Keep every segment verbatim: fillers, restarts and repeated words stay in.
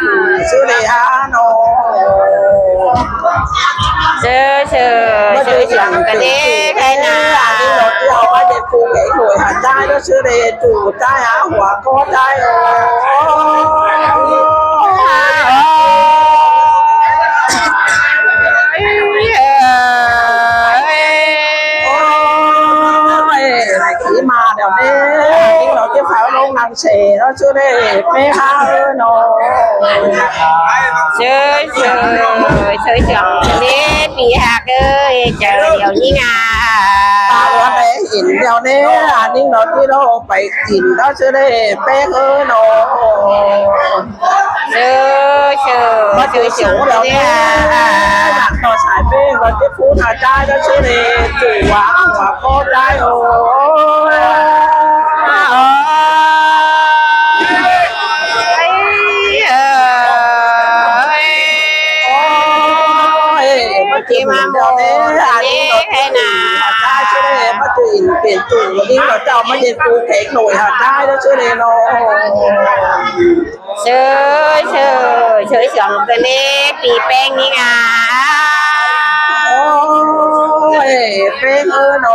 phủ ꞌsứ đê hák ꞌnọ. ꞌSứ ꞌsứ ꞌsứ Siỏng ꞌcọ đé khay ꞌnạ. ꞌA ꞌnị ꞌnọ ꞌchí au ꞌmá ꞌdệt cu kéng đuổi hả ꞌchái ꞌnọ ꞌsứ đê chủ ꞌchái hả hua ꞌcọ ꞌchái ꞌnọ. Ôi, lại ký mà đéo đé. ꞌA ꞌnị ꞌnọ ꞌchí phải ꞌlống nẳng sẻ ꞌnọ ꞌsứ đê pé hả ꞌnọ. ꞌSứ ꞌsứ ꞌsứ Siỏng đé ꞌpi ꞌhặc ơi, chaư điêu ꞌnị ꞌnạ. Ta ꞌlụa đé ỉn điêu đé, ꞌa ꞌnị ꞌnọ ꞌchí ꞌlốngk pay ỉn ꞌnọ ꞌsứ đê pé hả ꞌnọ. ꞌSứ ꞌsứ ꞌmá ꞌsứ Siỏng điêu đé. Nẳng ꞌnọ sai pé ꞌnọ ꞌchí phú hả ꞌchái ꞌnọ ꞌsứ đê chủ hả hua ꞌcọ ꞌchái ꞌnọ. Ôi, ôi, ꞌmá ꞌchí mà mô đé, ꞌa ꞌnị ꞌnọ khay ꞌnạ. ꞌChí đé ꞌmá ꞌchí ỉn pên chủ ꞌnị ꞌnọ ꞌchọ ꞌmá ꞌdệt cu kéng đuổi hả ꞌchái ꞌnọ ꞌsứ đê ꞌnọ. ꞌSứ ꞌsứ ꞌsứ Siỏng ꞌcọ đé ꞌpi ꞌpéng ꞌnị ꞌnạ. Ôi, pé hả ꞌnọ.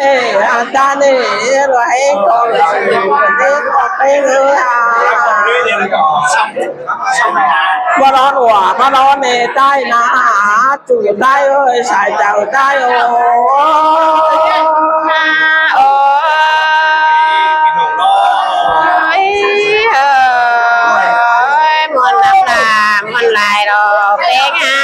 ơi, a, ꞌchá ꞌnị, ꞌlụk ꞌhéng ꞌcọ ꞌlụk ꞌhéng ꞌcọ ꞌpéng ơi a. ꞌVa ꞌlọt ꞌlụk, ꞌva ꞌlọt ꞌnị ꞌchái ꞌnạ, ꞌchu ꞌchái ơi, sai chaư ꞌchái ơi. Ôi, ôi, ꞌmuôn lắm ꞌla, ꞌmuôn lai ꞌló ꞌpéng a.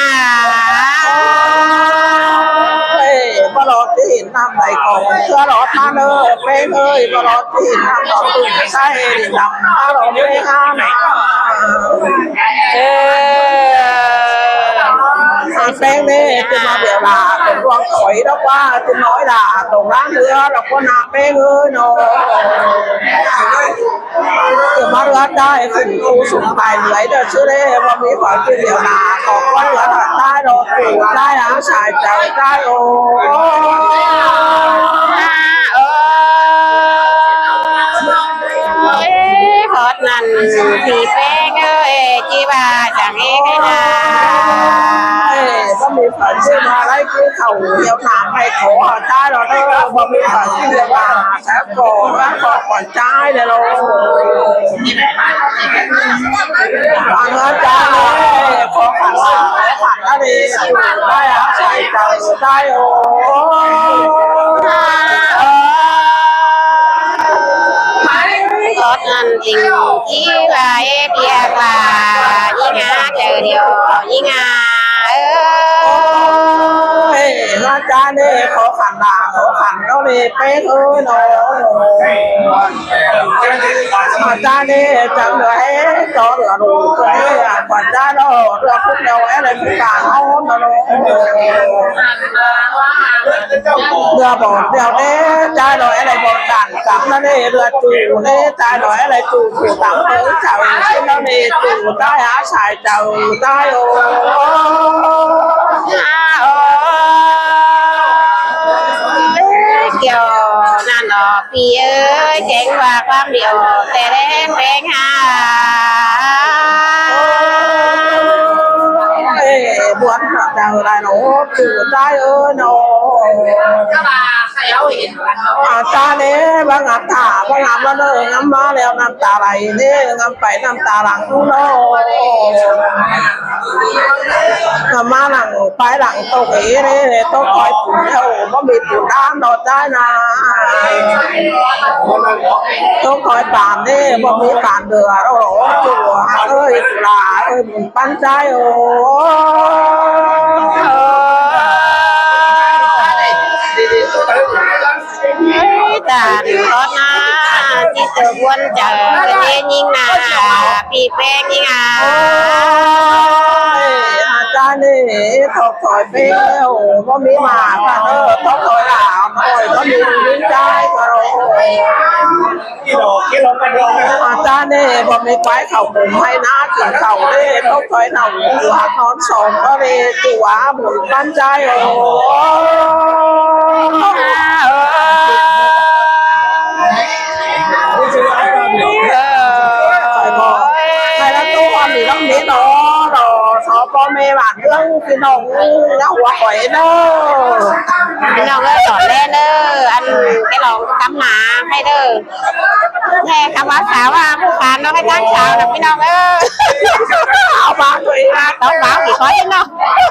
Ôi, ꞌva ꞌlọt ꞌti ꞌnặm đảy ꞌcọ ꞌchưa ꞌlọt ꞌmá ꞌnớ ꞌpéng ơi, ꞌva ꞌlọt ꞌti ꞌnặm ꞌló ꞌpéng sai, ꞌnặm ꞌló ꞌpéng a. Ơ, a, ꞌpéng ꞌnị, ꞌchư ꞌmá điêu ꞌla, tông ꞌluống khỏi ꞌló ꞌquá, ꞌchư ꞌnọi ꞌla, tông ꞌláng ꞌlứa ꞌló ꞌquá ꞌnạ ꞌpéng ơi ꞌnớ. ꞌChư ꞌmá ꞌlứa ꞌchái, phủ ꞌcú sung tai ꞌlới đa ꞌchư ꞌlế, ꞌva ꞌmí khỏi ꞌchư điêu ꞌla, ꞌcọ ꞌquá ꞌlứa ꞌchái ꞌló, ꞌchu ꞌchái a, sai chaư ꞌchái ơi. Ôi, ꞌhọt ꞌnặn ꞌpi ꞌpéng ơi, ꞌchí ꞌva chắng ꞌhịt ꞌnớ. Ê, ꞌva ꞌmí khỏi ꞌchư ꞌva đảy ꞌcứ khảu hiêu ꞌnặm ꞌmạy khổ ꞌchái ꞌló ꞌnớ, ꞌva ꞌmí khỏi ꞌchư ꞌva chắng khổ ꞌva khổ khỏi ꞌchái ꞌlới ꞌló. Ăn ꞌchá ơi, khó khăn ꞌla, khó khăn ꞌla đi, ꞌchu ꞌchái a, sai chaư ꞌchái ơi. Ơ, ꞌhọt ꞌnặn ꞌchí ꞌchí ꞌva ꞌhịt ꞌviạk ꞌva ꞌnhính ha chaư điêu, ꞌnhính ha. Ơ, ê, ꞌchá ꞌnị, khó khăn ꞌla, khó khăn ꞌló đi, ꞌpéng ơi ꞌnớ. ꞌChá ꞌnị, chắng ꞌlứa ꞌhế, ꞌchọ ꞌlứa ꞌlụk ꞌhế, a, ꞌquá ꞌchá ꞌló, ꞌlứa khúc ꞌlẹo ꞌhế đảy khúc cang ꞌháu ꞌnớ. ꞌLứa bỏn ꞌlẹo ꞌnị, ꞌchá ꞌló ꞌhế đảy bỏn cang cắp ꞌnớ ꞌnị, ꞌlứa ꞌchu ꞌnị, ꞌchá ꞌló ꞌhế đảy ꞌchu ꞌchu tẳng ꞌmới chaư ꞌnớ ꞌnị, ꞌchu ꞌchái a, sai chaư ꞌchái ơi. A, ơ, ꞌkiu ꞌnặn ꞌnớ. ꞌPi ơi, kéng ꞌva ꞌquám điêu ꞌtẹ ꞌlẹng ꞌpéng ha. Ôi, buôn ꞌnọ chaư lai ꞌnọ, ꞌchu ꞌchái ơi ꞌnọ. ꞌA, ꞌchái ꞌnị, ꞌva ngắm ta, ꞌva ngắm ꞌva ꞌnị, ngắm ꞌmá ꞌlẹo ꞌnặm ta đảy ꞌnị, ngắm pay ꞌnặm ta lăng ꞌnọ. Ngắm ꞌmá lăng pay lăng tốc ꞌnị, tốc khỏi pun ꞌlẹo, báu ꞌmí pun đan ꞌnọ ꞌchái ꞌnạ. Tốc khỏi pun ꞌnị, báu ꞌmí pun đưa ꞌnọ, ꞌchu ꞌhặc ơi, ꞌchu ꞌlạ ơi, ꞌmắn ꞌchái ơi. Ê, ta ꞌnị ꞌcọ ꞌnạ, ꞌchí ꞌchọ buôn chaư ꞌnị ꞌnhính ꞌnạ, ꞌpi ꞌpéng ꞌnhính ꞌnạ. Ôi, ꞌchái ꞌnị, tốc khỏi pun ꞌlẹo, báu ꞌmí ꞌmá ꞌnạ, tốc khỏi ꞌlạ, báu ꞌmí ꞌmắn ꞌchái ꞌnọ. ꞌA, ꞌchái ꞌnị, báu ꞌmí pay khảu pun ꞌmạy ꞌnạ, kin khảu ꞌnị, tốc khỏi nẳng ꞌchu ꞌnón song ꞌcọ ꞌnị, ꞌchu ꞌmắn ꞌchái ơi. Ôi, ꞌchái ꞌnị, ꞌchu ꞌnón ꞌmí ꞌnọ, ꞌnọ, so ꞌpo ꞌme bản ꞌhướng ꞌpi ꞌnọng ꞌnị ꞌhua khỏi ꞌnớ. ꞌPi ꞌnọng ơi, tỏn ꞌlé ꞌnớ, ăn ké lon cắm ná ꞌhạy ꞌnớ. ꞌNẹ khắp ꞌva sau ꞌva ꞌmự phan ꞌnọ ꞌhạy ꞌtáng sau ꞌnọ ꞌpi ꞌnọng ơi. Au ꞌva ꞌtoi, ꞌtoi ꞌva ꞌpi khói ꞌnọ.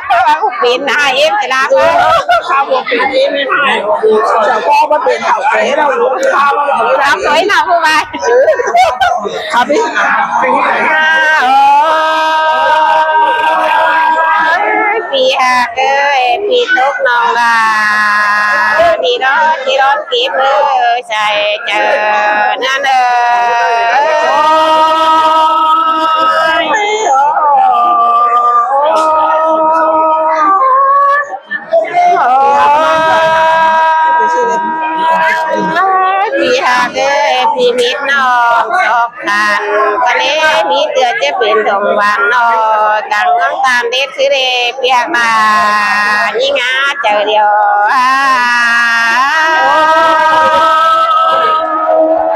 ꞌVa ꞌmự pên ꞌnạ ꞌếm ꞌchí ꞌlạ. Sau ꞌmự pên ꞌếm ꞌhạy. Sau ꞌpo ꞌmự pên khảu ꞌquế ꞌnọ. Sau ꞌmự pên khảu ꞌquế ꞌnọ ꞌhụ ꞌva. Khắp ꞌnị. Ôi, ꞌpi ꞌhặc ơi, ꞌpi tốc ꞌnọng ꞌlạ. ꞌNị đó, ꞌchí đón kịp ơi, sai chaư ꞌnặn ơi. Ôi, ꞌpi ꞌhặc ơi, ꞌpi mết ꞌnọng sóc khăn, ꞌcọ ꞌnị ꞌmí ꞌtưa ꞌchí pên thông bản ꞌnọ, cang ꞌmướng ꞌtan đét ꞌsứ đê, ꞌpi ꞌhặc ꞌva ꞌnhính ꞌnạ chaư điêu.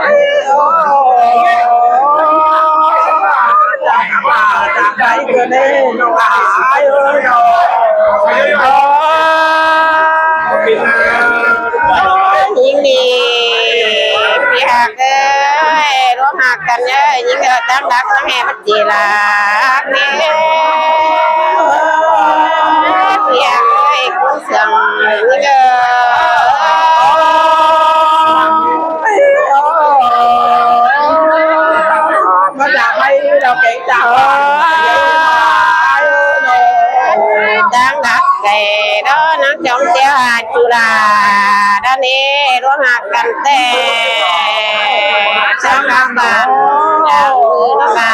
Ôi, ôi, ôi. ꞌNhính ꞌnị, ꞌpi ꞌhặc ơi, ꞌluống ꞌhặc căn ơi, ꞌnhính ơi, ꞌtáng đắc ꞌtáng ꞌhẹ ꞌmắn ꞌchí ꞌlạ ꞌnị. ꞌPi ꞌhặc ơi, ꞌcốn sương ꞌnhính ơi. ꞌMắn ꞌdạk ꞌmạy ꞌlẹo kéng chaư. ꞌTáng đắc kẻ đó nắng chống chéo hạt chu là đó nế, ꞌluống ꞌhặc căn ꞌtẹ. ꞌTáng đắc bản đảo ư nó mà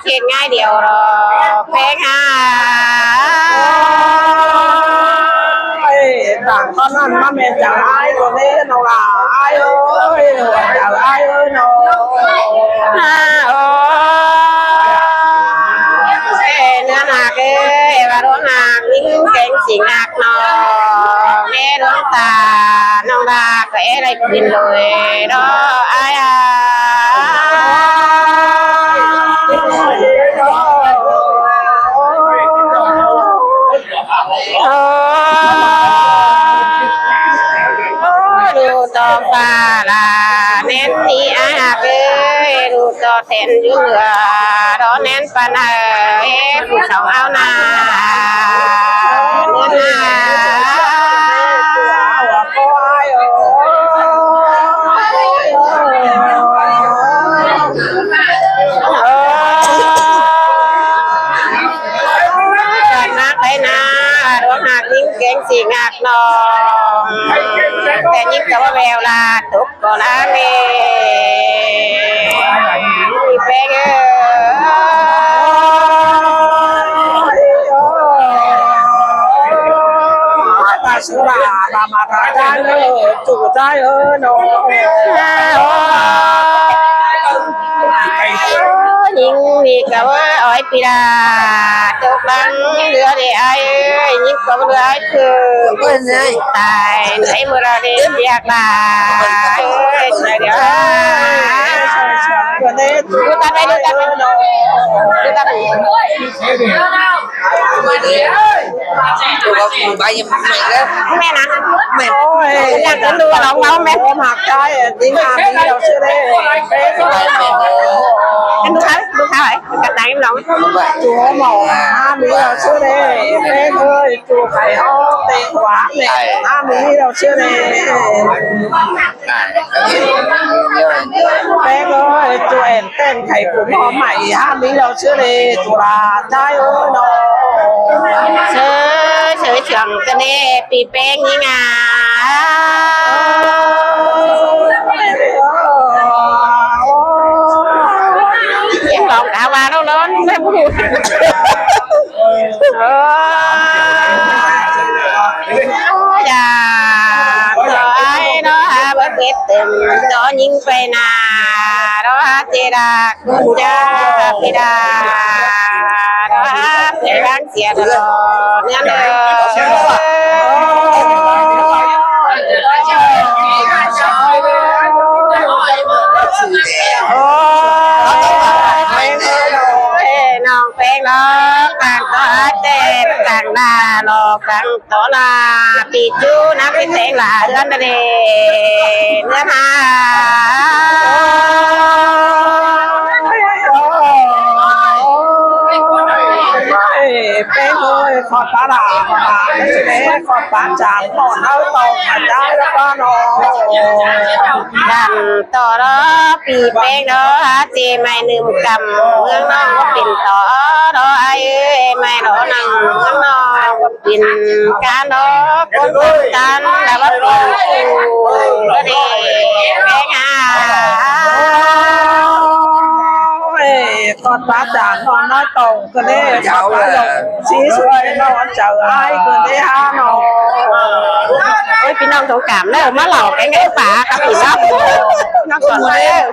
chết ngay điều đó. Phéng ha. Ôi, tảng con ăn ꞌmá ꞌmen chaư ải ꞌnọ ꞌnị, ꞌnọng ꞌlạ ải ơi, chaư ải ơi ꞌnọ. Ha, ôi. Ê, ꞌnưng ꞌhặc ơi, ꞌva ꞌluống ꞌhặc ꞌnhính kéng ꞌsịn ꞌhặc ꞌnọng, ê ꞌluống ta, ꞌnọng ꞌva ꞌcọ ê đảy pên lối đó ải à. Ôi, ꞌlụk ꞌto pha là nén ní ải ꞌhặc ơi, ꞌlụk ꞌto then dú lửa đó nén pha nà ê, phủ sóng áo nà nén nà. Ôi, ꞌnhính kéng ꞌsịn ꞌhặc ꞌnọng, té ꞌnhính ꞌcọ ꞌva ꞌvẹo là tốc ꞌcọ ꞌlạ ꞌnị. Phéng ơi. Ôi, ta su la, ta ma ta ꞌchái ơi, ꞌchu ꞌchái ơi ꞌnọ. Ôi, ꞌnhính ꞌNị ꞌcọ ꞌới pi đa, tốc lăng lưa đi ai ơi, ꞌnhính ꞌcọ lưa ai khửn, ꞌpứng ꞌsướng tai, ꞌnị ꞌmưa đa đi, ꞌviạk lai, ơi, sai đi, ơi. ꞌLụk ta ꞌvạy, ꞌlụk ta ꞌvạy, ꞌlụk ta ꞌvạy. ꞌMen ꞌnạ? ꞌMen. Ôi, ꞌnhắng ꞌcứn đu lỏng ꞌlẹo ꞌmẹ. Ôm hạc ꞌchái, ꞌnhính ꞌmí ꞌlẹo ꞌsứa đê. Ken đu khá, đu khá ơi. Cắt đắng lỏng. Chúa mỏ, ꞌmí ꞌlẹo ꞌsứa đê. ꞌPéng ơi, chúa khay ók tê khóa ꞌnẹ. ꞌMí ꞌlẹo ꞌsứa đê. ꞌPéng ơi, chúa ẻn ꞌtẹn khay cốm hom mảy, ꞌmí ꞌlẹo ꞌsứa đê, chúa ꞌchái ơi ꞌnọ. ꞌSứ, ꞌsứ ꞌchương ꞌcọ ꞌnị, ꞌpi ꞌPéng ꞌnhính ꞌnạ. ꞌChắng lỏng cá ꞌva ꞌnọ ꞌnớ, ꞌmẹ ꞌmí ꞌhụ. Ơ, da, ꞌtoi ꞌnọ ha, báu pét tứm, ꞌtoi ꞌnhính pay ꞌnạ, ꞌnọ ha, ꞌchí đa, ꞌcốn da, ꞌpi đa, ꞌnọ ha, pay ꞌváng sia ꞌtọ, ꞌnhắng đa. Ơ, ꞌpéng ơi, ꞌnọng ꞌpéng ꞌnọ, cang ꞌtoi ꞌtẹ, cang đa ꞌnọ, cang ꞌtoi ꞌnạ, ꞌpi ꞌchu ꞌnạ, ꞌpi ꞌtếng ꞌlạ, ꞌhướn đa đê, ꞌhướn ha. Ôi, ꞌpéng ơi, khỏi pá đa, khỏi pá đa, khỏi pá chán, khỏi náo tàu, khỏi đái lắm ba ꞌnọ. Đăm ꞌtọ ꞌnọ, ꞌpi ꞌPéng ꞌnọ, ha, ꞌchí ꞌmạy ꞌnưm căm, ꞌmướng ꞌnọng ꞌcọ pên ꞌtọ ꞌnọ, ai ơi, ꞌmạy ꞌnọng ꞌnặn, ꞌmướng ꞌnọng ꞌcọ pên cá ꞌnọ, ꞌcốn ꞌcốn ꞌtan, đa ꞌva pên ꞌchu, ꞌcọ đê, ꞌpéng ha. Ôi, khỏi pá chán, khỏi náo tàu, ꞌcọ đê, khỏi pá lông, ꞌsí ꞌsội ꞌnọ, chảu ai, ꞌcọ đê ha ꞌnọ. Ôi, ꞌpi ꞌnọng thông cảm ꞌnớ, ꞌmá lảu cái ngắn pá, cắp ꞌpi ꞌnọng. ꞌNọng ꞌcọ ꞌnớ.